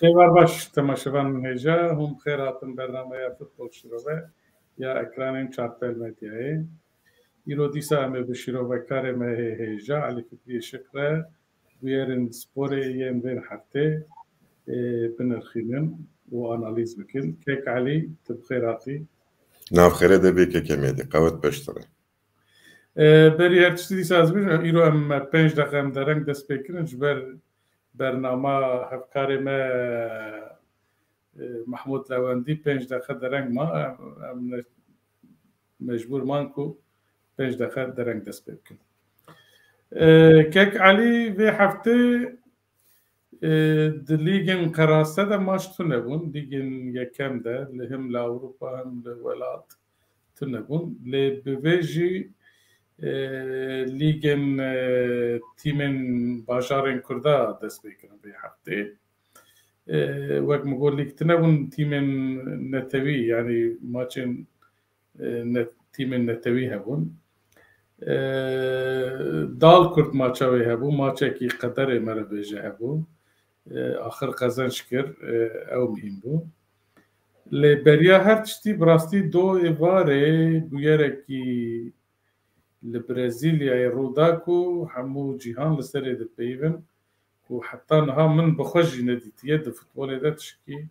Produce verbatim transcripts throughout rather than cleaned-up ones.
Kêvar baş, temaşevanên hêja, hûn bi xêr hatin bernameya Futbol Şirove ya ekranên Çartel Medyayê. Îro dîsa em ê bi şîrovekarê me hê hêja Elî Fikrî Işik re bûyerên sporê yên vên heftê, e, binirxînin û analîz bikin. Kek Elî, tu bi xêr hatî. Nav xêrê de bê kekê Mêdî, qewet beş tire. E, berî her tiştî dîsa ez bêjim, îro em pênc deqe em dereng dest pê kirin, ji ber bernama hevkarê me, e, Mahmud Lewendî pênc deqe dereng ma, em, em ne-, mecbûr man ku pênc deqe dereng dest pê bikin. E, Kek Elî, vê heftê, e, di lîgên qerase de maç tune bûn, lîgên yekem de, li him li Ewropa him li welat tune bûn. Lê bi vê jî, e, lîgên, e, tîmên bajarên Kurda dest pê kirin vê heftê. E, wek min got, lîg tune bûn, tîmên netewî, yanî maçên, e, ne-, tîmên netewî hebûn. E, Dal Kurd maça wê hebû, maçekî qederê me re bêje hebû. E, axir qezenc kir, e, ew muhîm bû. Lê beriya her tiştî, bi rastî, do êvarê bûyerekî li Brezîlyayê rû da ku hemû cîhan li serê dipeyivin, ku heta niha min bi xwe jî nedîtiye di futbolê de tişkî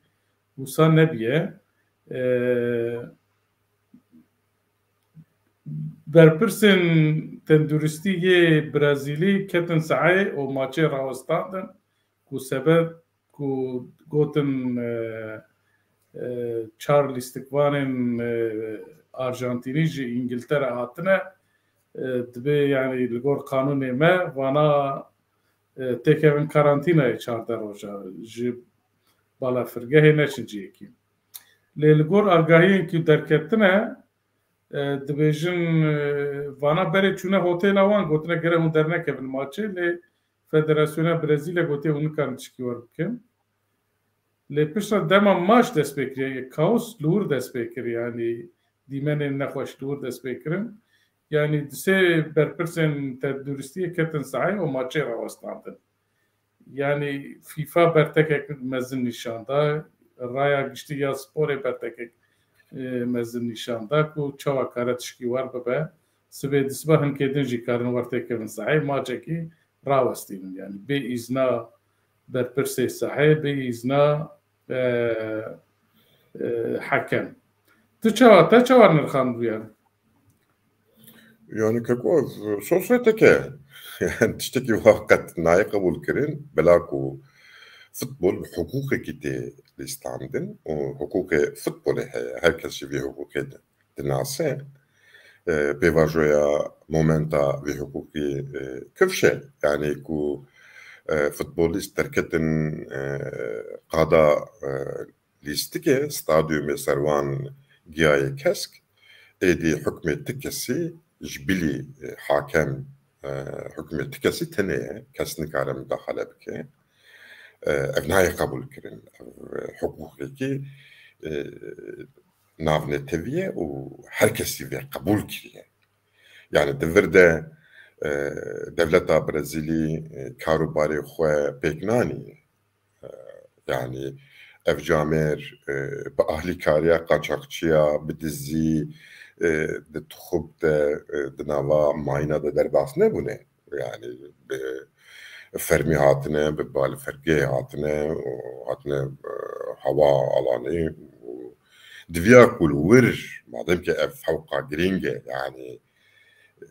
wisa nebiye. E, berpirsên tenduristî yê Brezîlî ketin sehayê û maçê rawestandin, ku sebeb ku gotin, e, e, çar lîstikvanên, e, Arjantînî ji Îngiltere hatine, e, dibê, yanî, li gor qanûnê me vana, e, têkevin karantînayê çardeh roja ji balafirgehê neçin cihekî. Lê li gor agahiyên ku derketine, e, dibêjin, e, vana berê çûne hotêla wan, gotine gere hûn dernekevin maçê, lê Federasyona Brezîlya gotiye hûn nikarin tişkî wer bikin. Lê piştre dema maç dest pê kiriye, kaos li wir dest pê kir, yanî dîmenên nexweş li wir dest pê kirin. Yanî di sê berpirsên tenduristiyê ketin sahê û maçê rawestandin. Yanî FIFA bertekek mezin nîşan da, raya giştî ya sporê bertekek, e, mezin nîşan da ku çawa kare tişkî wer bibe. Sibê disiba hinkê din jî karin wer têkevin sahê, maçekî rawestînin. Yanî bê îzna berpirsê sahê, bê îzna, e, e, hekem. Tu çawa, te çawa nirxandiye? Yani keko, sosyeteke, yani tiştekî wa qet nayê qebûl kirin, bila ku futbol bi hiqûqekî tê lîstandin û hiqûqê futbolê heye, her kes jî vê hiqûqê di-, dinase. E, pêvajoya momenta vê hiqûqî, e, kifş e, yani ku, e, futbolîst derketin, e, qada, e, lîstikê, stadyumê ser wan giyayê kesk, êdî hukmê ti kesî ji bilî, e, hakem, e, hukmê ti kesî tenê ye, kes nikare mudaxale bike. E, ev nayê qebûl kirin. Ev, e, hiqûqekî, e, navnetewî ye û her kesî vê qebûl kiriye. Yani di vir de, e, dewleta Brezîlî, e, kar û barê xwe pêk nanî. E, yani ev camêr, e, bi alîkariya qaçaxçiya, bi dizî, e, di tixub de, e, di nava mayîna de derbas nebûne. Yani bi fermî hatine, bi balîfergehê hatine û hatine, e, hewa alanê û diviya ku li wir, madem ki ev hewqa girîng e, yani,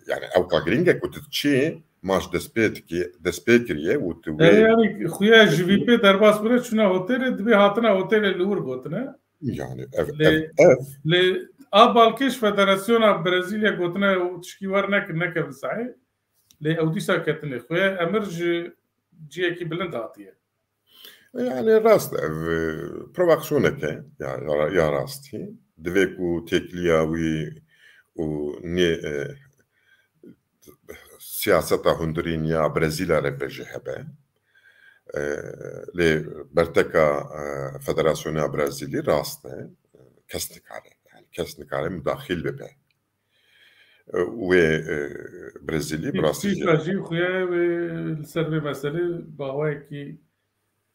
yani ewqa girîng e ku tu diçî maç dest pê dikî, dest pê kiriye û tu wê... Yani xuya ji vî pê derbas bûne, çûne hotelê, dibê hatine hotelê li wir gotine. Yani ev, lê, ev, ev. Lê a balkêş Federasyona Brezîlya gotine û tişkî wer nekin, nekevin sahê. Lê ew dîsa ketine xuya, emir ji cihekî bilind hatiye. Yani rast ev, e, provokasyonek e, ya, ya, ya rastî. Divê ku têkiliya wî û nê, e, siyaseta hundirîn ya Brezîlya re ve jî hebe. E, lê berteka, e, Federasyona Brezîlî rast e. Kes nikare, yani kes nikare mudaxil bibe. E, wê, e, Brezîlî bi rastî jî. FIFA jî xuya wê li ser vê meselê bi awayekî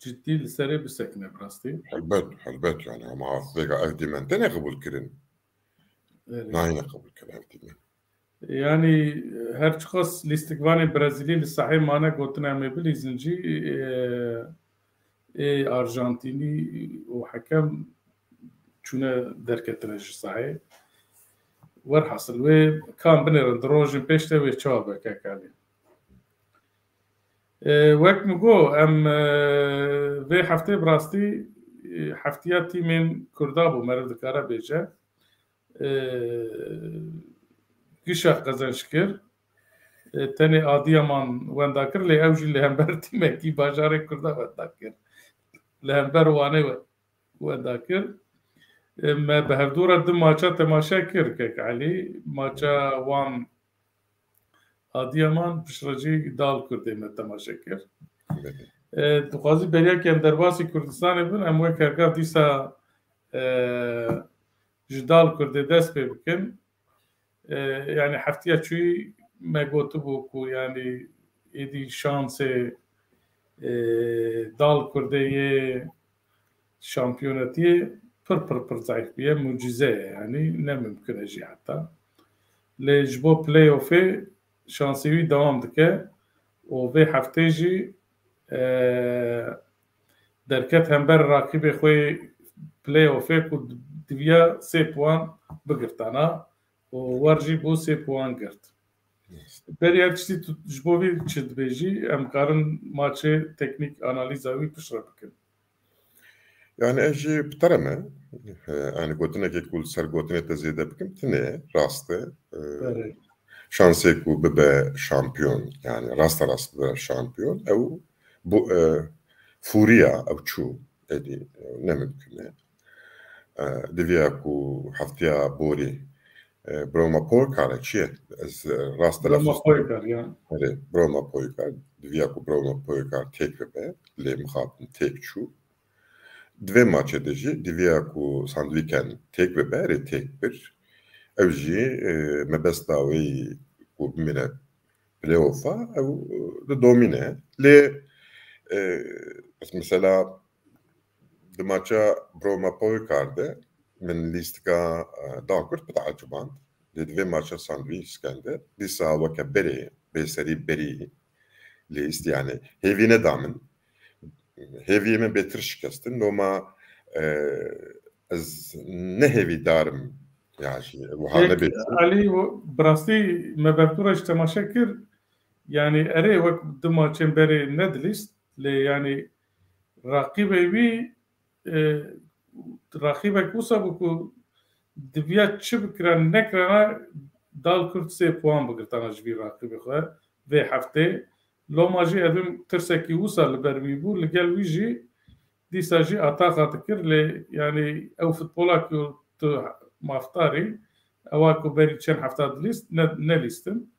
cidî li serê bisekine bi rastî. Helbet, helbet yani ama vêga ev dîmen têne qebûl kirin. Evet. Nayne qebûl kirin ev dîmen. Yani her çiqas lîstikvanê Brezîlî li sahê mane gotin em ê bilîzin jî, e, ê Arjantînî û hekem çûne derketine ji sahê. Werhasil wê kan binêrin di rojên pêş de wê çawa be kekalî. E, wek min got, em, e, vê heftê bi rastî, e, heftiya tîmên Kurda bû, meriv dikare bêje. E, gişa qezenc kir. E, tenê Adiyaman wenda kir, lê ew jî li hember tîmekî bajarê Kurda wenda kir. Li hember Wanê we-, wenda kir. E, me bi hevdû re du maça temaşe kir, kek Elî. Maça wan Adiyaman, piştre jî Dal Kurdê me temaşe kir. E, dixwazî beriya ku em derbasî Kurdistanê bin, em wek hergav dîsa, e, ji Dal Kurdê dest pê bikin. E, yani heftiya çûyî me gotibû ku yani êdî şansê, e, Dal Kurdê yê şampiyonetiyê pir, pir, pir zayîf bûye, mucize ye yani, ne mimkun e jî heta. Lê ji bo playoffê şansê wî dewam dike û vê heftê jî, e, derket hember rakîbê xwe playoffê ku diviya sê puan bigirtana û wer jî bû sê puan girt. Berî her tiştî tu ji bo vî çi dibêjî, em karin maçê teknîk analîza wî piştre bikin. Yani ez jî bi te re me, e, yani gotinekê ku li ser gotinê te zêde bikim, tine rast e. E, Berê. Şansê ku bibe şampiyon, yani rasta rast bibe şampiyon, ew bu, e, fûriya ew çû, êdî, e, ne mimkun e. E, diviya ku heftiya borî, e, Broma Poykar e, çi ye? Ez, e, rast Broma telaffuz Poykar ya. Erê, Broma Poykar, diviya ku Broma Poykar têk bibe, lê mixabin têk çû. Di vê maçê de jî diviya ku Sandviken têk bibe, erê têk bir. Ew jî, e, mebesta wê ku bimîne playoff-a, ew, e, didomîne. Lê, e, mesela di maça Broma Poykar de min lîstika, e, Dal Kurd pir teeciband. Lê di vê maça Sandviken de dîsa weke berê, bêserî berî lîst, yani hêvî neda min. Hêviyê min bêtir şikestin. Loma, e, ez ne hêvîdar im, ya jî wiha Pek nebêjim. Elî, bi rastî me bertûra ji temaşe kir. Yani erê wek du maçên berê nedilîst. Lê yani raqîbê wî, e, raqîbek wisa bû ku diviya çi bikira nekirana Dal Kurd sê puan bigirtana ji vî raqîbê xwe vê heftê. Loma jî evim tirsekî wisa li ber wî bû, li gel wî jî dîsa jî ataxa dikir, lê yani ew futbola ku tu mafdarî, ewa ku berî çend hefta dilîst, ne, nelîstin.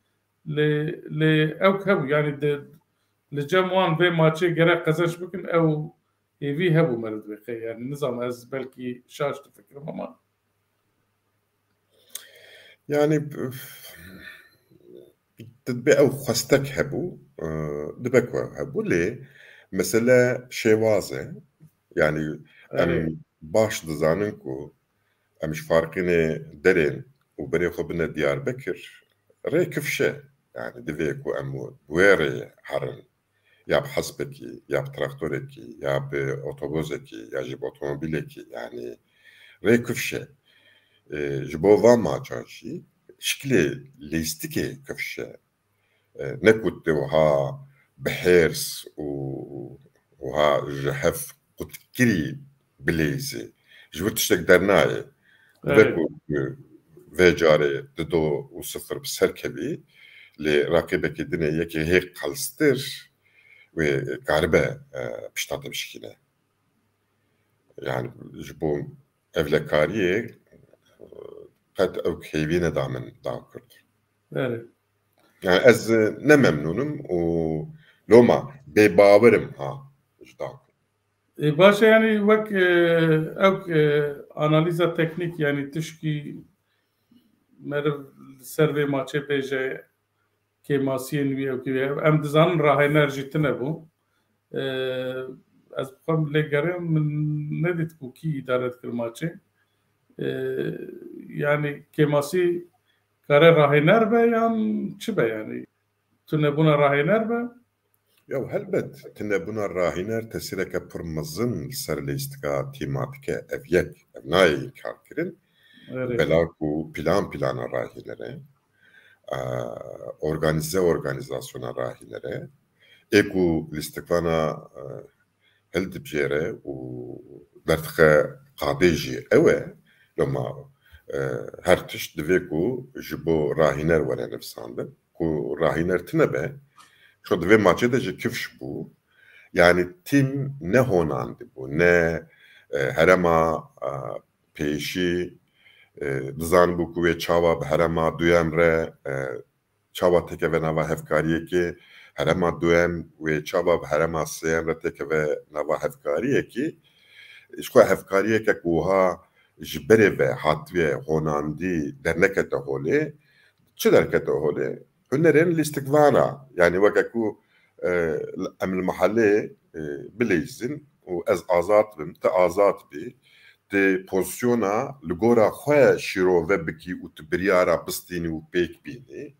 Lê, lê ew hebû, yani di, li cem wan vê maçê gerek qezenç bikin, ew hêvî hebû meriv dibê qey, yani nizam ez belkî şaş difikirim ama. Yani, üf, dibe ew xwestek hebû, e, dibe ku ew hebû, lê mesele şêwaz e. Yani em Erê. baş dizanin ku em ji Farqînê derên û berê xwe bine Diyarbekir, rê kifş e. Yani divê ku em wê rê herin. Ya bi hespekî, ya bi traktorekî, ya bi otobozekî, ya jî bi otomobîlekî, yani rê kifş e. E, ji bo van maçan jî şikilê lîstikê kifş e. E, ne ku tu wiha bi hêrs û wiha ji hev qutkirî bileyzê. Ji wir tiştek dernayê. Dibe Evet. ku vê carê dido û sifir bi ser kevî, lê raqîbekî dinê yekê hê qelstir wê karibe, e, pişta te bişkîne. Yani ji bo ewlekariyê, e, qet ew hêvî neda min Dal Kurd. Evet. Yani ez, e, ne memnûn im û loma bêbawer im ha ji Dal Kurd. E, baş e, yani wek, e, ew, e, analîza teknîk, yani tişkî meriv li ser vê maçê bêje kêmasiyên wî ew kê, em dizanin rahêner jî tune bû. E, Ez bi xwe lê geriyam, min nedît ku kî îdare dikir maçê. E, yani kêmasî kare rahîner be yan çi be yani? Tunebûna rahîner be? Ya helbet, tunebûna rahîner tesîreke pir mezin li ser lîstika tîma dike. Ev yek, ev nayê înkarkirin. Erê. Bela ku plan plana rahîner e, e, organîze organîzasyona rahîner e. Ê ku lîstikvana, e, hildibijêre û derdixe qadê jî ew e. Loma, e, her tişt divê ku ji bo rahîner were nivîsandin. Ku rahîner tine be, xwe di vê maçê de jî kifş bû. Yani tîm ne honandî bû, ne, e, herema, e, pêşî, e, dizanibû ku wê çawa bi herema duyem re, e, çawa têkeve nava hevkariyekê, herema duyem wê çawa bi herema sêyem re têkeve nava hevkariyekê. Ji xwe hevkariyeke ku wiha ji berê ve hatiye honandî dernekete holê. Çi derkete holê? Hunerên lîstikvana, yani weke ku, e, em li mehelê, e, bileyzin û ez azad bim, tu azad bî, tu pozisyona li gora xwe şîrove bikî û tu biryara bistînî û pêk bînî.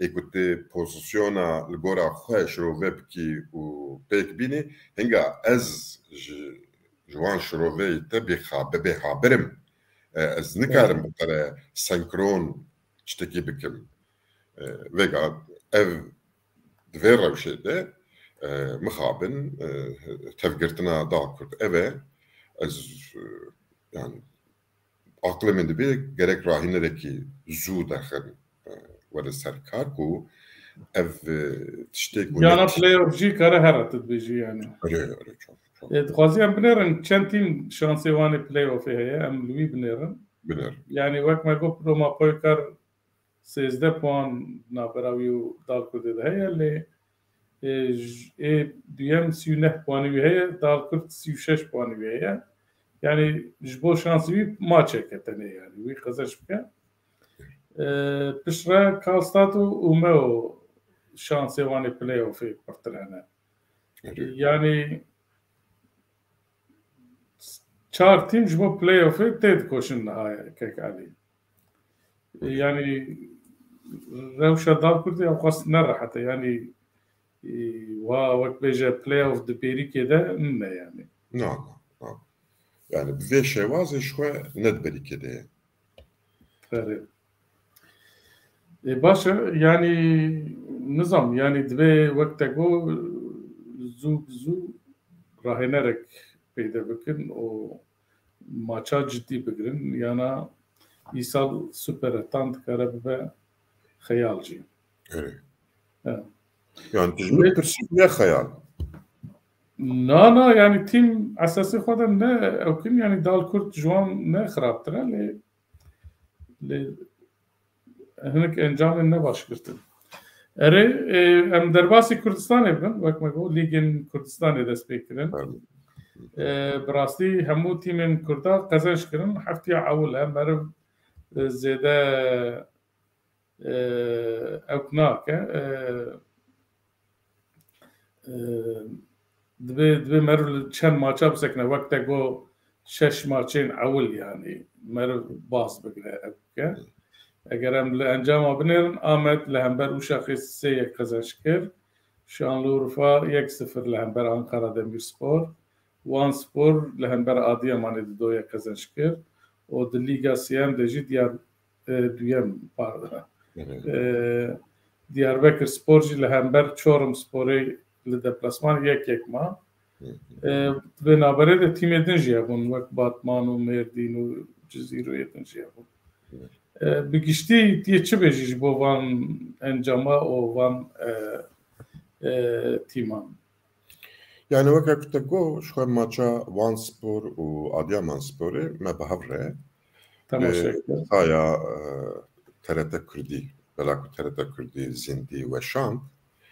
Ê ku tu pozisyona li gora xwe şirove bikî û pêk bînî, hinga ez ji, ji wan şiroveyê te bêxa-, bibêxabir im. E, ez nikarim bi te re senkron tiştekî bikim. E, vêga ev di vê rewşê de, e, mixabin, e, tevgirtina Dal Kurd ev e. Ez, e, yani aqilê min dibê gerek rahînerekî zû derxin, e, were ser kar ku ev, e, tiştê ku Yana ne playoff jî kare here tu dibêjî yani. Erê, erê, çok, çok. E, dixwazî em binêrin çend tîm şansê wan ê playoffê heye, em li wî binêrin. Binêrin. Yani wek me got Roma Poykar sêzdeh puan navbera wî û Dal Kurdê de heye, lê, e, j-, ê duyem sî û neh puanî wî heye, Dal Kurd sî û şeş puanî wî heye. Yani ji bo şansî wî maçeke tenê yani wî qezenc bike. E, piştre Karlstad û Umeå şansê wan ê playoffê pirtir hene. Erê. Yani çar tîm ji bo playoffê tê dikoşin niha Kek Elî. Yani rewşa Dal Kurdê ew xwest ne rehet e. Yani, e, wa wek bêje playoff di bêrîkê de ne yani. Na, na, na. Yani bi vê şêwazê ji xwe ne di berîkê de ye. Erê. E, baş e, yani nizam, yani divê wek te got zû bi zû rahênerek peyde bikin û maça cidî bigirin, yana îsal Super Hetan dikare bibe xeyal jî. Erê. Evet. Yani tu ji min pirsî ya xeyal. Na, na, yani tîm esasê xwe de ne ew kin, yani Dal Kurd ji wan ne xirabtir e, lê, lê hinek encamên ne baş girtin. Erê, e, em derbasî Kurdistanê bin, wek me got, Lîgên Kurdistanê dest pê kirin. Erê. E, bi rastî hemû tîmên Kurda qezenc kirin, heftiya ewil e, meriv, e, zêde, e, ewk nake. E, e, dibê, dibê meriv li çend maça bisekine, wek te got şeş maçên ewil, yani meriv baz bigire, ev bike. Eger em li encama binêrin, Amed li hember Uşaxê sê yek qezenc kir, Şanlıurfa yek sifir li hember Ankara Demirspor, Wan Spor li hember Adiyamanê di do yek qezenc kir û di Lîga Sêyem de jî Diyar, e, duyem, pardon. Hı hı. E, Diyarbekir Spor jî li hember Çorum Sporê li deplasman yek yek ma. Hı hı. E, vê navberê de tîmê din jî hebûn, wek Batman û Mêrdîn û Cizîr û yê din jî hebûn. Hı. E, bi giştî tu yê çi bêjî ji bo van encama û van, e, e, tîman? Yani weke ku te got, ji xwe maça Wan Spor û Adiyaman Sporê me bi hev re, temaşe e, kir. Saya, e, T R T Kurdî, bela ku T R T Kurdî zindî weşand,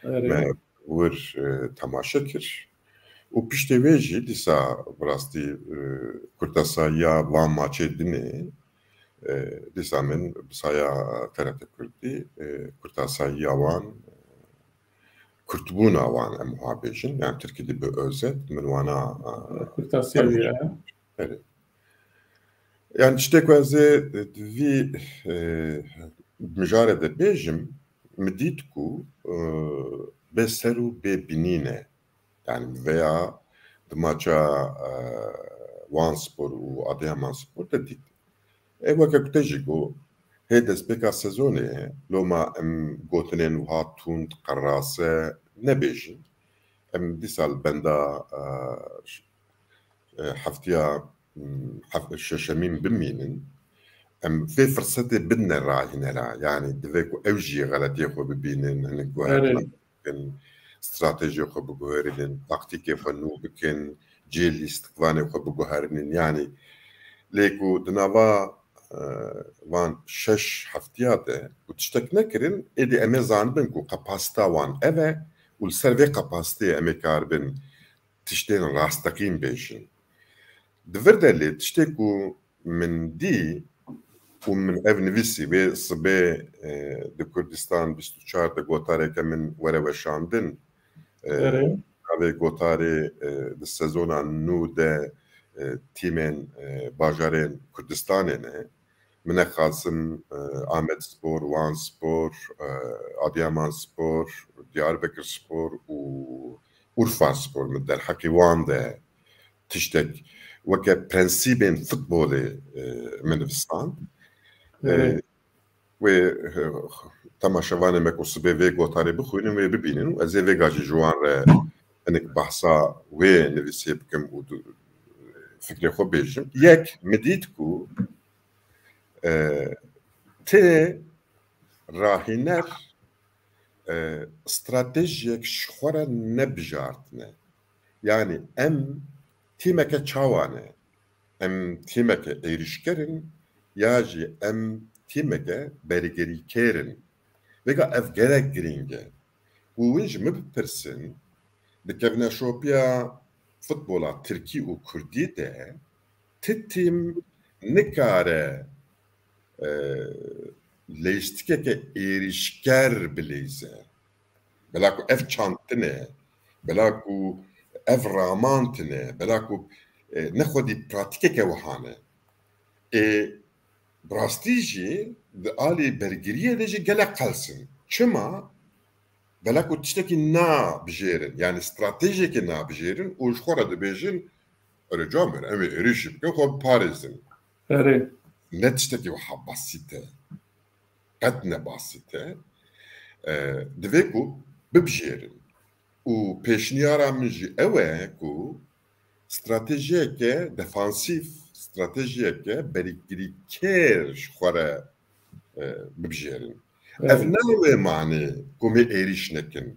erê, me wir, e, temaşe kir. Û piştê wê jî dîsa bi rastî, e, kurtasayiya van maçê dinê, e, dîsa min bi saya T R T Kurdî, e, kurtasayiya wan, e, kurtbûna wan em wiha bêjin, yani tirkî dibê özet, min wana, e, Kurtasiya wî ye. Belê. Yani tiştê ku ez ê di vî, e, mijarê de bêjim, min dît ku, e, bê ser û bê binî ne. Yani veya di maça, e, Wan Spor û Adıyaman Spor de dît. E, weke ku te jî got, hê destpêka sezonê loma em gotinên wiha tund, qerase nebêjin. Em dîsa li benda, e, ş-, e, heftiya, m, hef-, şeşemîn bimînin. Em vê firsetê bidine rahînera. Yani divê ku ew jî xeletiyê xwe bibînin, hinek guhertina Erê. bikin, stratejiyê xwe biguherînin, taktîkê xwe nû bikin, cihê lîstikvanê xwe biguherînin. Yani lê ku di nava, e, van şeş heftiya de ku tiştek nekirin, êdî em ê zanibin ku kapasita wan ev e û li ser vê kapasiteyê em ê karibin tiştên rasteqîn bêjin. Di vir de lê tiştê ku min dî û min ev nivîsî, wê sibê, e, di Kurdistan bîst û çar de gotareke min were weşandin. E, Erê. Navê gotarê, e, di sezona nû de, e, tîmên, e, bajarên Kurdistanê ne. Min nexasim, e, Amed Spor, Wan Spor, e, Adıyaman Spor, Diyarbekir Spor û Urfa Spor min derheqî wan de tiştek weke prensîbên futbolê, e, min nivistan. E, Hı. Wê, e, temaşevanê me ku sibê vê gotarê bixwînin, wê bibînin û ez ê vêga jî ji wan re hinek behsa wê nivîsê bikim û du-, fikrê xwe bêjim. Yek, min dît ku, e, tê rahîner, e, stratejiyek ji xwe re nebijartine. Yani em tîmeke çawa ne? Em tîmeke êrîşker in ya jî em tîmeke bergirîkêr in? Vêga ev gelek girîng e. Û win ji min bipirsin, di kevneşopiya futbola tirkî û kurdî de ti tîm nikare, e, leyîstikeke êrîşker bileyze. Bela ku ev çand tune, bela ku ev raman tune, bela ku, e, ne xwedî pratîkeke wiha ne. Ê, bi rastî jî di alî bergiriyê de jî gelek qels in. Çima? Bela ku tiştekî nabijêrin, yani stratejiyekê nabijêrin û ji xwe re dibêjin, "Erê, camêr, em ê êrîşî bikin, xwe biparêzin." Erê. Ne tiştekî wiha basît e. Qet ne basît e. E, divê ku bibijêrin. Û pêşniyara min jî ew e ku stratejiyeke defansîf, stratejiyeke bergirîkêr ji xwe re, e, bibijêrin. Evet. Ev ne wê manê ku em ê êrîş nekin.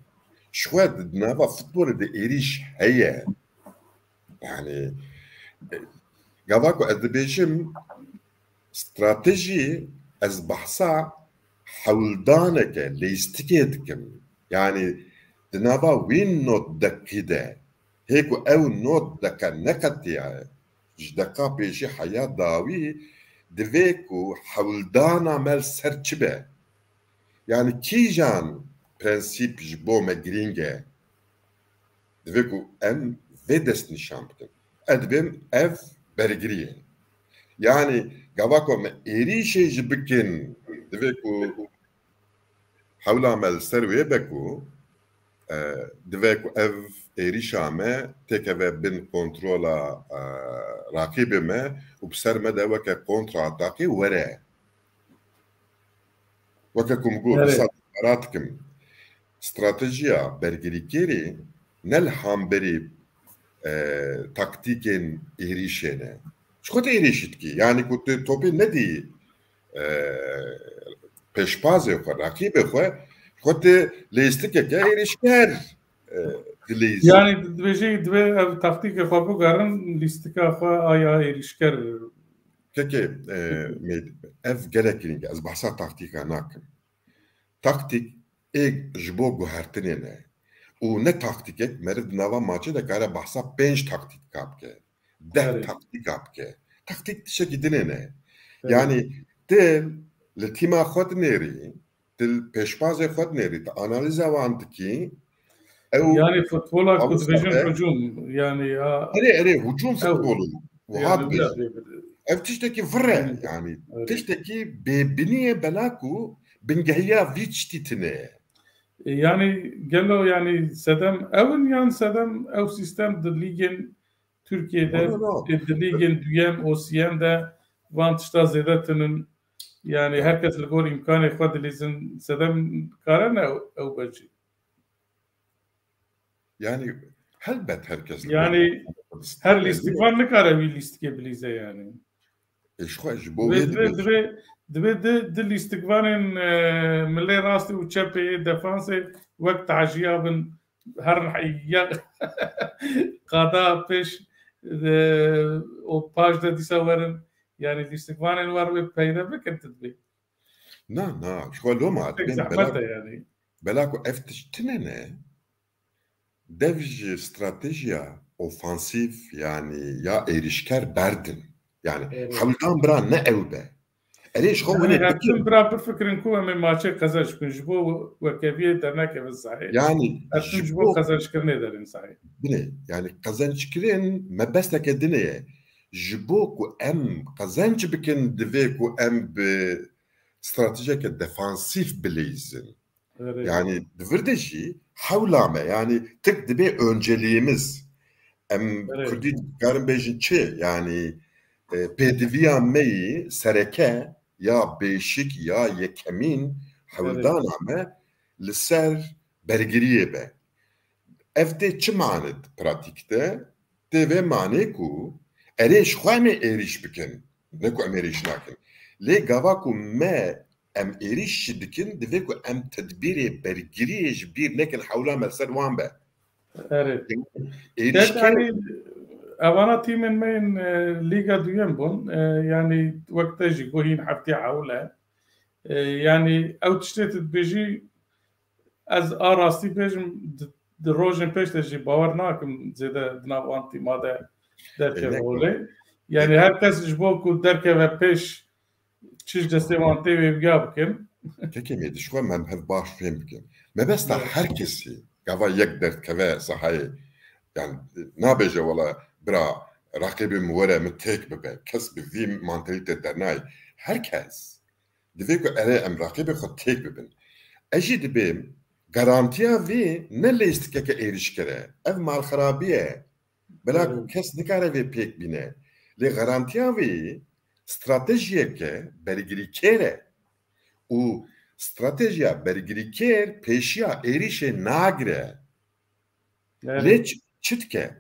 Ji xwe di nava futbolê de êrîş heye. Yani, e, gava ku ez dibêjim, stratejî, ez behsa hewldaneke, leyîstikê dikim. Yani, di nava wî nod deqî de, hê ku ew nod deqe neqetiyaye, ji deqa pêşî heya dawî, divê ku hewldana me li ser çi be? Yani, kîjan prensîp ji bo me girîng e? Divê ku em vê destnîşan bikin. Ez dibêm ev bergirî ye. Yani, gava ku em êrîşê jî bikin, divê ku hewla me li ser wê be ku, e, divê ku ev êrîşa me têkeve bin kontrola, e, raqîbê me û bi ser me de weke kontra-atakê were. Weke ku min got, Evet. dîsa dubare dikim. Stratejiya bergirîkêrî ne li hemberî, e, taktîkên êrîşê ne. Ji xwe tu êrîşî dikî. Yani ku tu topê nedî, e, pêşbazê xwe, rakîbê xwe, xwe tu lêstikeke êrîşker, e, dileyîzî. Yani dibêjî divê ev taktîkê xwe bigerin, lîstika xwe aya êrîşker. Kekê, e, Mêd, ev gelek girîng e. Ez behsa taktîka nakim. Taktîk ê ji bo guhertinê ne. Û ne taktîkek, meriv di nava maçê de kare behsa pênc taktîka bike. Deh Evet. taktîka bike. Taktîk tiştekî dinê ne. Evet. Yani, tu li tîma xwe dinêrî, tu li pêşbazê xwe dinêrî, tu analîza wan dikî, Ew Yani futbola ku Avrupa dibêjin de- hücum, yani ya Erê, erê, hücum futbolu. Wiha yani dibêjin. biraz böyle. Ev tiştekî vir e. Yani Evet. tiştekî bêbinî ye bela ku bingehiya vî tiştî tine ye. E, Yani gelo yani sedem ew in yan sedem ew sistem di lîgên Tirkiyeyê de, No, no, no. e, di lîgên duyem û siyem de van tişta zêde tinin. Yani herkes li gor îmkanê xwe dilîzin sedem kare ne ew, ew becî. Yani helbet herkes Yani her lîstikvan nikare wî lîstikê bilîze yani. E, ji xwe ji bo Divê, wê divê, dibêjim. divê, divê di, di lîstikvanên, e, milê rastê û çepê defansê wek tajiya bin her ya qada pêş, e, û paş de dîsa werin. Yani lîstikvanên wer wê peyde bikin tu dibê. Na, na, ji xwe loma Pek dibên zehmet bela, e yani. bela ku ev tişt tine ne, dev ji stratejiya ofansîf yani ya êrîşker berdin. Yani Evet. hewldan bira ne ew be. Erê ji xwe Yani winê her bikin. tim bira bifikirin ku em ê maçê qezenc bikin. Ji bo wekeviyê dernekevin sahê. Yani Her tim ji ji bo bo qezenckirinê derin sahê. Binê, yani qezenckirin mebesteke din e. Ji bo ku em qezenc bikin, divê ku em bi stratejiyeke defansîf bileyzin. Evet. Yani di vir de jî hewla me, yani tirk dibê önceliğimiz. Em Evet. Kurdî dikarin bêjin çi? Yani e, pêdiviya me yî sereke ya bêşik ya yekemîn hewldana me li ser bergiriyê be. Ev tê çi mane di pratîk de? Tê vê manê ku erê ji xwe em ê êrîş bikin, ne ku em êrîş nakin. Lê gava ku me em êrîş jî dikin, divê ku em tedbîrê bergiriyê ji bîr nekin, hewla me li ser wan be. Evet. Êrîşker Yani evana tîmên me yên, e, Lîga Duyem bûn. E, yani wek te jî got hîn heftê hewl e. E, yani ew tiştê tu dibêjî ez a rastî bêjim di, di rojên pêş de jî bawer nakim zêde di nav wan tîma de derkeve Ênek holê. Yani her kes ji bo ku derkeve pêş çi ji destê wan tê wê viya bikin. Kekê me dişwa me hev baş fêm bikin. Mebesta Evet. her kesî gava yek derdkeve sahayê. Yani nabêje wala bira raqîbê min were min têk bibe. Kes bi vî mantalîte dernayê. Her kes divê ku erê em raqîbê xwe têk bibin. Ez jî dibêm garantiya vê ne lêstikeke êrîşker e. Ev malxerabî ye. Bila ku Evet. kes nikare vê pêk bîne. Lê garantiya vê stratejiyeke bergirîkêr e. Û stratejiya bergirîkêr pêşiya êrîşê nagire. Evet. Lê çi, çi dike?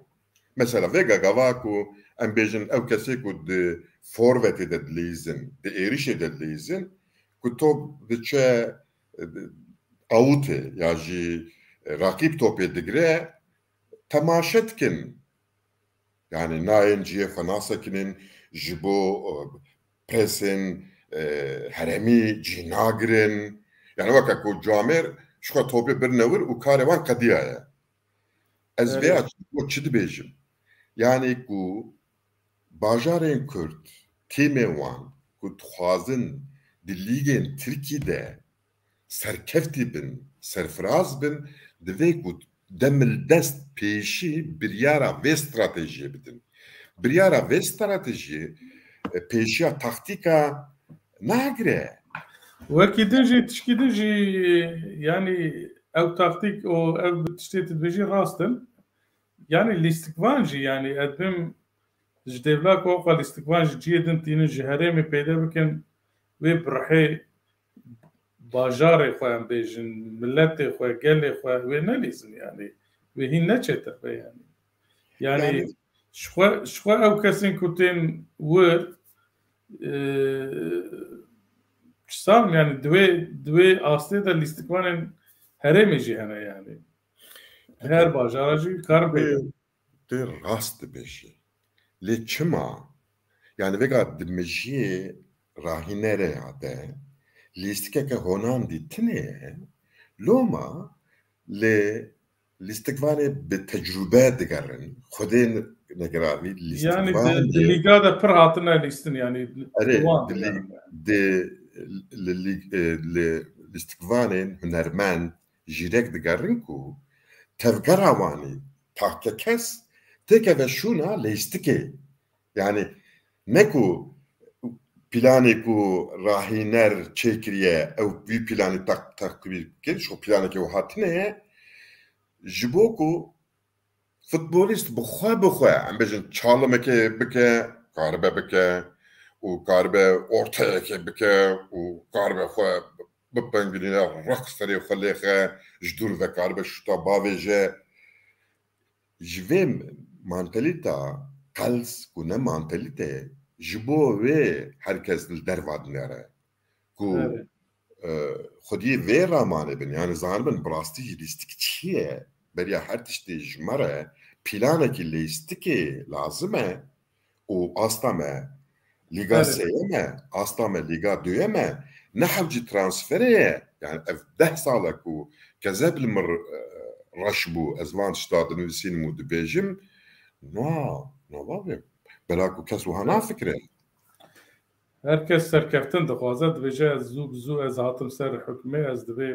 Mesela vêga gava ku em bêjin ew kesê ku di forvetê de dileyzin, di êrîşê de dileyzin, ku top diçe, e, awutê ya jî, e, raqîb topê digire, temaşe dikin. Yani nayên cihê xwe nasekinin, ji bo, e, presên, e, herêmî cî nagirin. Yani weke ku camêr ji xwe topê birine wir û karê wan qediyaye. Ez Evet. vêya çi, bo çi dibêjim? Yani ku bajarên Kurd, tîmên wan ku dixwazin di lîgên Tirkî de serkeftî bin, serfiraz bin, divê ku demildest pêşî biryara vê stratejiyê bidin. Biryara vê stratejiyê, e, pêşiya taktîka nagire. Wekî din jî, tişkî din jî, yani ew taktîk û ev tiştê tu dibêjî rast in. Yani lîstikvan jî, yani ez bim ji dêvla ku oqa lîstikvan ji cihê din tînin, ji herêmê peyde bikin, wê bi rihê bajarê xwe em bêjin, miletê xwe, gelê xwe wê nelîzin yani. Wê hîn neçête xwe yani. Yani, Yani ji xwe, ji xwe ew kesên ku tên wir, e, çi zanim yani di wê, di wê astê de lîstikvanên herêmê jî hene yani. Her bajara jî karin peyda. Tu rast dibêjî. Lê çima? Yani vêga di mijiyê rahînereya de lîstikeke honandî tine ye, loma lê lîstikvanê bi tecrûbe digerin. Xwedê negiravî Yani lîstikvanê di, di lîga de pir hatine lîstin yani. Erê, Wan di lî-, yani. di, li, lî-, e, li lîstikvanên hunermend jîrek digerin ku tevgera wanî, tahke kes têkeve şûna leyîstikê. Yani ne ku planê ku rahîner çêkiriye, ew vî planê tak-, takibî bikin, ji xwe planekê û hatine ye, ji bo ku futbolîst bi xwe bi xwe, em bêjin, çalimekê bike, karibe bike û karibe orteyekê bike û karibe xwe bipengilîne, req serê xwe lêxe, ji dûr ve karibe şûta bavêje. Ji vê mantalîta qels ku ne mantalîte, ji bo wê her kes li derva dinêre. Ku, Evet. e, xwediyê vê ramanê bin, yani zanibin bi rastî jî lîstik çi ye? Beriya her tiştê ji me re planekî lîstikê lazim e û asta me Lîga Evet. sêyem e, asta me Lîga duyem e, ne hewcî transferê ye. Yani ev deh sal e ku kezeb li mir, e, reş bû. Ez van tişta dinivîsînim û dibêjim, na, na bavê. Bela ku kes wiha nafikire. Her kes serkeftin dixwaze, dibêje, "Ez zû bi zû ez hatim ser hukmê, ez divê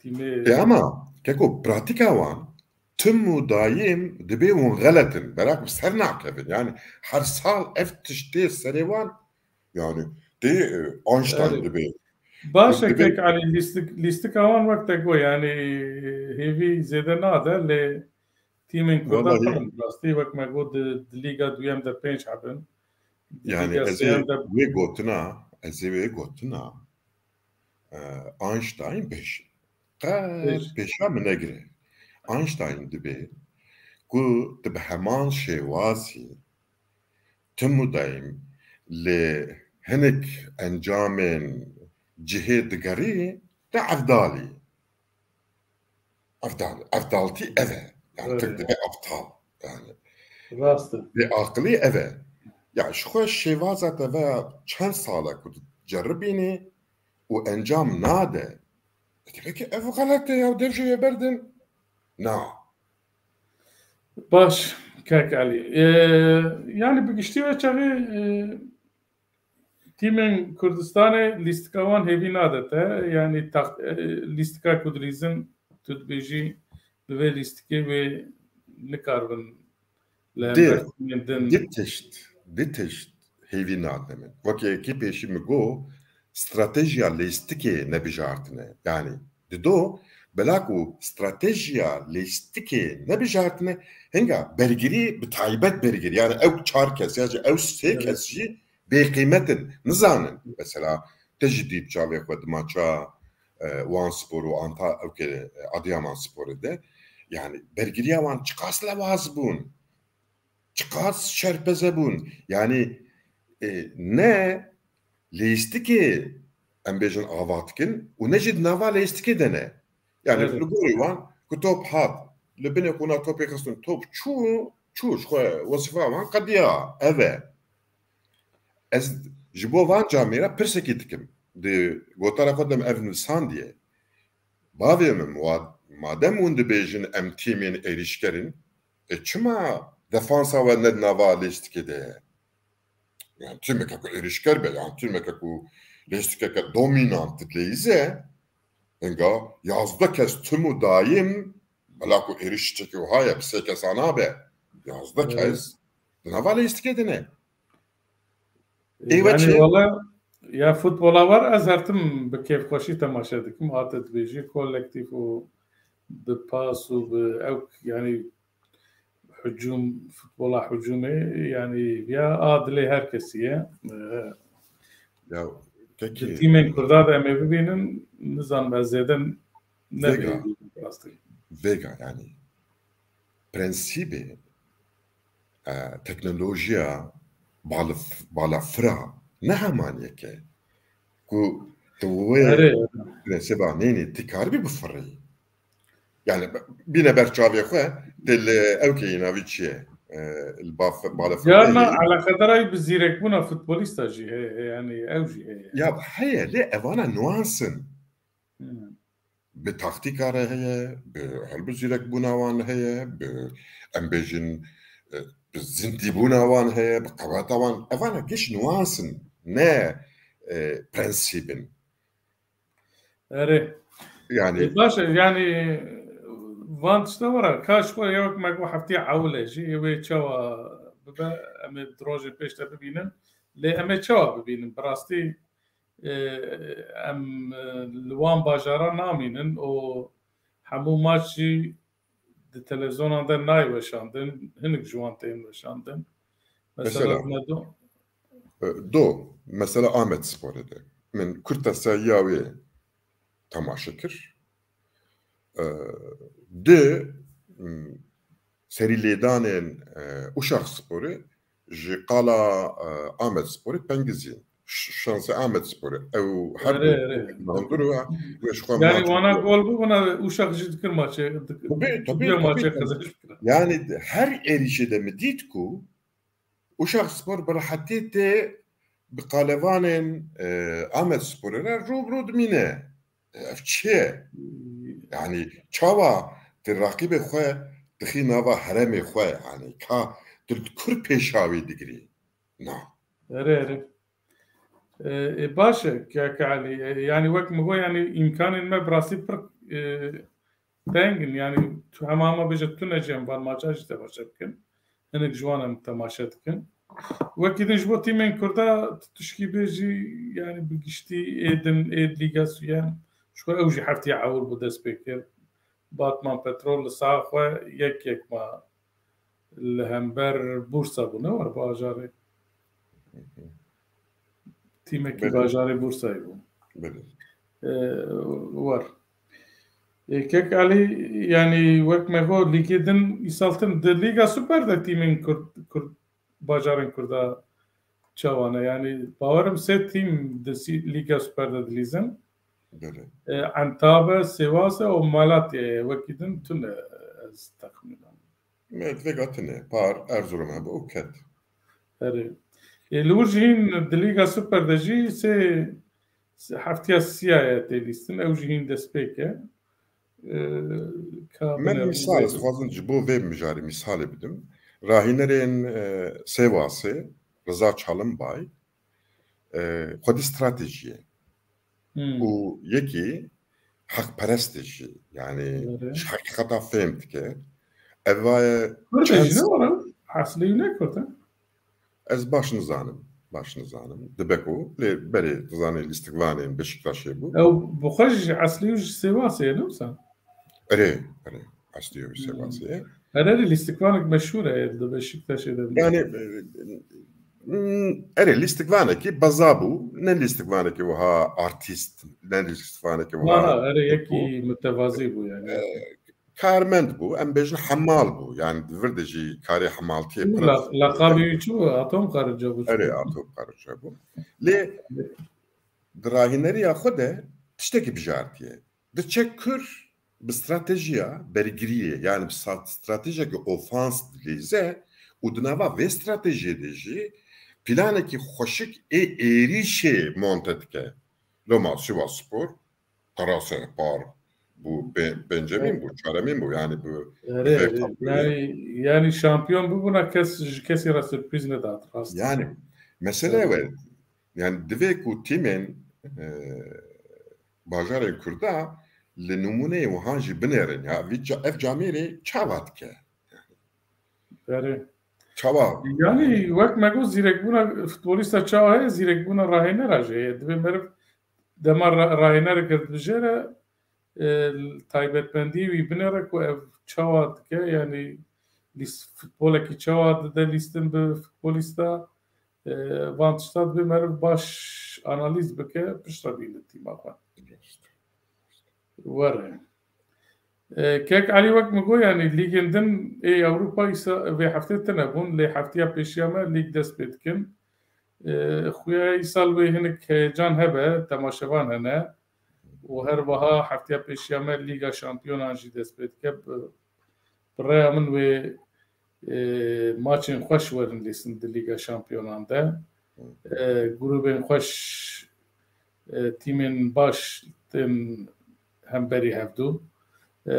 tîmê." E ama, keko, pratîka wan tim û dayîm dibê hûn xelet in. Bela ku ser nakevin. Yani her sal ev tişt tê serê wan, yani tê, e, Einstein Evet. dibê. Baş e, Dibê kek Elî, lîstik-, lîstika wan wek te got, yani, e, hêvî zêde nade, lê tîmên Kurdan Wallahî. Pir in. Rastî wek me got, di, di Lîga duyem de pênc heb in. Di Yani Lîga ez ê sêyem de wê gotina, ez ê wê gotina, e, Einstein bêjin. Qet Bêj. pêşa min negire. Einstein dibê ku tu bi heman şêwazî tim û dayîm li hinek encamên cihê digerî, te evdalî. Evdal, evdaltî ev e. Yani Evet. Tirk dibê aptal. Yani Rast e. bêaqilî ev e. Ya ji xwe şêvaza te ve çend sal e ku tu ceribînî û encam nade. E, demek ki ev xelet e ya, dev jê berdin. Na. Baş, kek Elî. Ee, yani bi giştî ve çaxê, e, tîmên Kurdistanê lîstika wan hêvî nade te. Yani taxt-, e, lîstika ku dilîzin, tu dibêjî bi vê lîstikê wê nikaribin li Dê, hember tîmên din. di tişt, di tişt hêvî nade min. Wekî yekî pêşî min got, stratejiya lîstikê nebijartine. Yani dido, bela ku stratejiya lîstikê nebijartine, hinga bergirî, bi taybet bergirî. Yani ew çar kes ya jî ew sê Evet. kes jî bêqîmet in, nizanin. Mesela te jî dît çavê xwe di maça, e, Wan Spor û Anta-, ew ke, e, Adiyaman Sporê de. Yani bergiriya wan çiqas lewaz bûn. Çiqas şerpeze bûn. Yani, e, ne lîstikê, em bêjin, ava dikin û ne jî di nava lîstikê de ne. Yani Evet. li gorî wan ku top hat, li binê qûna topê xistin, top çû, çû, ji xwe wezîfa wan qediya. Ev e. Ez ji bo van camêra pirsekî dikim. Di gotara xwe de min ev nivîsandiye. Bavê min, wa-, madem hûn dibêjin em tîmên êrîşker in, e, çima defansa we ne di nava lîstikê de ye? Yani tîmeke ku êrîşker be, yani tîmeke ku lîstikeke dominant dileyîze, hinga yazdeh kes tim û dayim, bela ku êrîş çekê wiha ye, bi sê kesa nabe. Yazdeh Evet. kes di nava lîstikê de ne. Ê we Yani çi? Wala ya futbola war ez her tim bi kêfxweşî temaşe dikim. Hate dibêjî kolektîf û bi pas û bi ew, yani hücum, futbola hücumê, yani ya a dilê her kesî ye. Ee, Ya, di kekê, tîmên Kurda de em ê bibînin, nizanim ez zêde ne Vega. bibînim rastî. Vega, yani prensîbê, e, teknolojiya balaf-, balafira ne heman yek e. Ku tu wê Erê. prensîba nênî, tu karibî bifirî. Yani bîne ber çavê xwe, tê li ew keyî navî çi ye? E, li baf-, balafira Yarna heye. Eleqedara bi zîrekbûna futbolîsta jî heye, yani ew jî heye. Ya heye, lê evana nuansin. Hmm. Bi taktîka re heye, bi helbizîrekbûna wan heye, bi, em bêjin, e, bi zindîbûna wan heye, bi qeweta wan. Evana giş nuans in, ne, e, prensîb in. Erê. Yani E, baş e, yani Van tişta were, ka ji xwe ya wek me got heftê ewil e jî, ê wê çawa bibe, em ê di rojên pêş de bibînin. Lê em ê çawa bibînin? Bi rastî, e, em, e, li wan bajara namînin û hemû maç jî di televizyonan de nayê weşandin, hinek ji wan tên weşandin. Mesela, Mesela, me do- e, do, mesela Ahmet Sporê de. Min kurteseyiya wê temaşe kir. E, di, m, serî lêdanên, e, Uşak Sporê ji qala, e, Ahmet Sporê pengizîn. Ş-, şansê Ahmet Sporê. Ew her Erê, du erê. Nandur û wê ji xwe Yani maç wana bû. Gol bû, wana Uşak jî dikir maçê, dik-, Tabii, tabii, diya maçê tabii. Qezenç bikir. Yani her êrîşê de min dît ku Uşak Spor bi rehetî tê bi qalevanên, e, Ahmet Sporê re rû bi rû dimîne. Ev çi ye? Yani çawa tu raqîbê xwe dixî nava heremê xwe, yani ka tu li kur pêşa wê digirî? Na. Erê, erê. E, e, baş e, Kaka Elî. E, yani wek min got, yani îmkanên me bi rastî pir, e, teng in. Yani tu hema hema bêje tune jî em van maça jî temaşe bikin. Hinek ji wan em temaşe dikin. Wekî din ji bo tîmên Kurda tu tişkî bêjî, yani bi giştî ê din, ê Lîga Sûyan, ji xwe ew jî heftiya ewil bû dest pê kir. Batman Petrol li saha xwe yek yek ma li hember Bursa bû, ne war bajarê. Tîmekî Belê. Bajarê Bursayê bû. Belê. Ee, war. Ee, Kek Elî, yani wek me got, lîgê din îsal tin di Lîga Super de tîmên Kurd, Kurd, bajarên Kurda çawa ne? Yani bawerim sê tîm di sî-, Lîga Super de dilîzin. Belê. Ee, Entabe, Sêwase û Malatyayê, wekî din tune ez texmînan. Me divê got tune, par Erzurum hebû û ket. Erê. Ê, li wir jî hîn di Lîga Super de jî sê, sê heftiya siya ye tê lîstin, ew jî hîn dest pê ke. Ê, ka Me bine mîsal, rû ez dixwazim ji bo vê mijarê mîsalê bidim. Rahînerên, e, Sêwasê, Riza Çalimbay, e, xwedî stratejî ye. Hmm. Û yekî heqperest e jî. Yani Erê. Ji heqîqeta fêm dike. Eva ye Kurd e çend jî ne were? Eslî ne Kurd e? Ez baş nizanim. Baş nizanim. Dibe ku lê berê dizanê lîstikvanên Beşiktaşê bû. Ew bi xwe jî eslî û ji Sêwasê ye, ne wisa? Erê, erê. Eslî û ji Hmm. Sêwasê ye. Her erê lîstikvanek meşhûr e di Beşiktaşê de. Yani, e, Hmm, erê, lîstikvanekî beza bû, ne lîstikvanekî wiha artîst, ne lîstikvanekî wiha Aha, erê, yekî mutevazî bû yani. E, karmend bû, em bêjin hemal bû, yani di vir de jî karê hemaltiyê Çi bû, pir la-, laqabê wî çi bû? Atom Karınca bû. Erê, Atom Karınca bû. Lê di rahîneriya xwe de tiştekî bijartiye. Diçe kur bi stratejiya bergiriyê, yani bi sat-, stratejiyeke ofans dilîze û di nava vê stratejiyê de jî planekî xweşik ê êrîşê monte dike. Loma Sivasspor, Galatasaray par bû, pê-, pêncemîn bû, çaremîn bû, yani bi, bi Erê, vê erê. Tabloyê. Yani, yani şampiyon bûbûna kes ji kesî re sürpriz nedat, rast. Yani, mesele Evet. ew e. Yani, divê ku tîmên, e, bajarên Kurda li nimûneyê wiha jî binêrin. Ya, vî ca-, ev camêrê çawa dike? Erê. Çawa? Yani, wek me got, zîrekbûna futbolîsta çawa heye, zîrekbûna rahênera jî heye. Divê meriv dema ra-, rahênerek dibijêre, e, taybetmendiyê wî binêre ku ev çawa dike, yani lîst-, futbolekî çawa dide lîstin bi futbolîsta, e, van tişta dibê meriv baş analîz bike, piştre bîne tîma xwe. Were. E, Kek Elî, wek min got, yani lîgên din ê Ewropa îsa vê heftê tune bûn, lê heftiya pêşiya me lîg dest pê dikin. E, xuya îsal wê hinek heyecan hebe, temaşevan hene. Û her wiha heftiya pêşiya me Lîga Şampiyonan jî dest pê dike. Bi, bi rêya min wê, e, maçên xweş werin lîstin di Lîga Şampiyonan de. E, grûbên xweş, e, tîmên baş tên hemberî hevdû. E,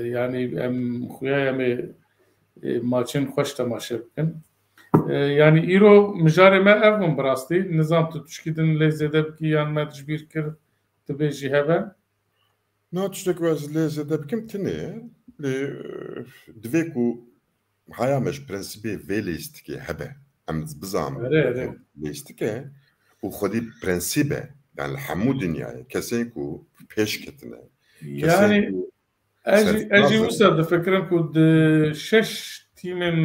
yani em xuya em ê, e, maçên xweş temaşe bikin. E, yani îro mijarê me ev bûn bi rastî. Nizam tu tişkî din lê zêde bikî yan me tijbîr kir, tu bêjî hebe? Na, tiştek ku ez lê zêde bikim tinê ye. Lê, e, divê ku haya me ji prensîbê vê lêstikê hebe. Em bizanin Erê, erê. lêstik e û xwedî prensîb e. Yani li hemû dinyayê kesên ku pêş ketine, kesên Yani, ku ez jî, ez jî serfiraz in. wisa difikirim ku di şeş tîmên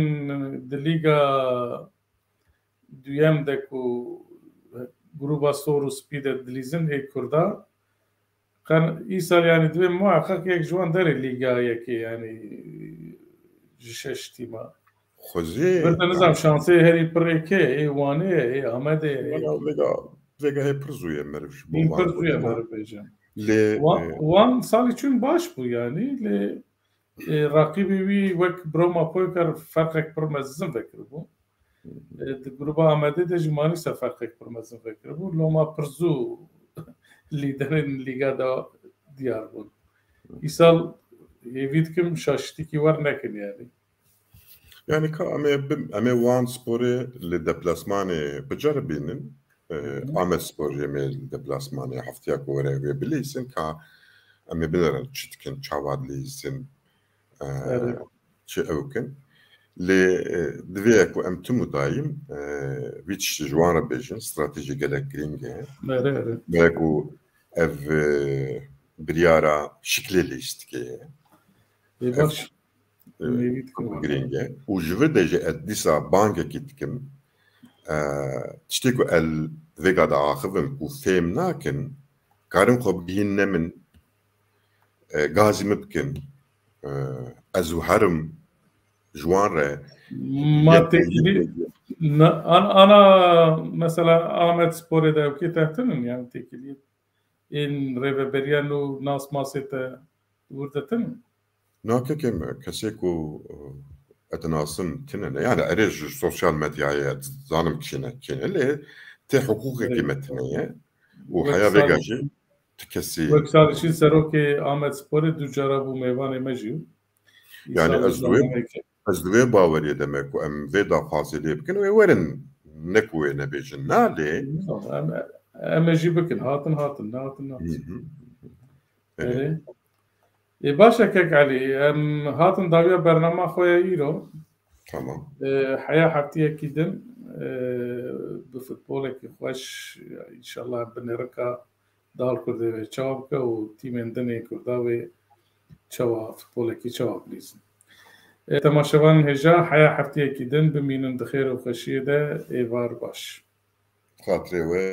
di Lîga Duyem de ku gruba sor û spî de dilîzin ê Kurda, qen-, îsal yani divê muheqeq yek ji wan derê Lîga Yekê yani ji şeş tîma. Xwezî Bir de nizam şansê herî pir ê kê, ê Wanê ye, ê Amedê ye, ê Vega, vega, vega hê pir zû ye meriv ji bo Hîn wan pir zû ye bêjin. meriv bêje. Lê, Wan, e, wan salî çûn baş bû yani, lê, e, raqîbê wî wek Broma Poykar ferqek pir mezin vekiribû. E, di gruba Amedê de jî manîsa ferqek pir mezin vekiribû. Loma pir zû lîderên lîga de diyar bûn. Îsal hêvî dikim şaşitîkî wer nekin yani. Yani ka em ê bim-, em ê wan sporê li deplasmanê biceribînin. E, Hı hı. Amed Spor jî em ê li deplasmanê heftiya ku were wê bilîsin ka em ê binerin çi dikin, çawa dilîsin, e, Evet. çi ew kin. Lê, e, divê ku em tim û dayîm, e, vî tiştî ji wan re bêjin, stratejî gelek girîng e. Erê, erê. Belê ku ev, e, biryara şiklê lîstikê ye. Ê, Ev baş. e, Nêvî dikim. girîng e. Û ji vir de jî ez dîsa bangekî dikim. E, tiştê ku el vêga de axivin ku fêm nakin, karin xwe bigihîn ne min, e, gazî min bikin. E, ez û herim ji wan re Ma yek têkilî, na-, an-, ana mesela Amed Sporê de ew kê te tinin yani têkilî ên rêveberiya nû nas masê te wir de tinin? Na kekê me, kesê ku, e, ez dinasim tine ne. Yani erê ji sosyal medyayê ez zanim kî ne, kî ne, lê tê hiqûqekî Evet. me tine ye. Û Wek heya vêga salî jî çûn, ti kesî wek salî çûn serokê Amed Sporê du cara bû mêvanê me jî. Yani Îsal ez ji duyê, bernameyê ke- ez di vê baweriyê de me ku em vê daxwazê lê bikin, wê werin, ne ku wê nebêjin. Na lê Em, em ê jî bikin. Hatin, hatin, nehatin, nehatin. Hı hı. Erê. Erê. Ê, baş e, kek Elî. Em hatin dawiya bernama xwe ya îro. Tamam. Ê, heya heftiyekî din, ê, bi futbolekî xweş, înşallah bi nêrika dal Kurdê wê çawa bike û tîmên din ê Kurda wê çawa futbolekî çawa bilîzin. Ê, temaşevanên hêja, heya heftiyekî din bimînin di xêr û xweşiyê de, êvar baş. Xatirê we.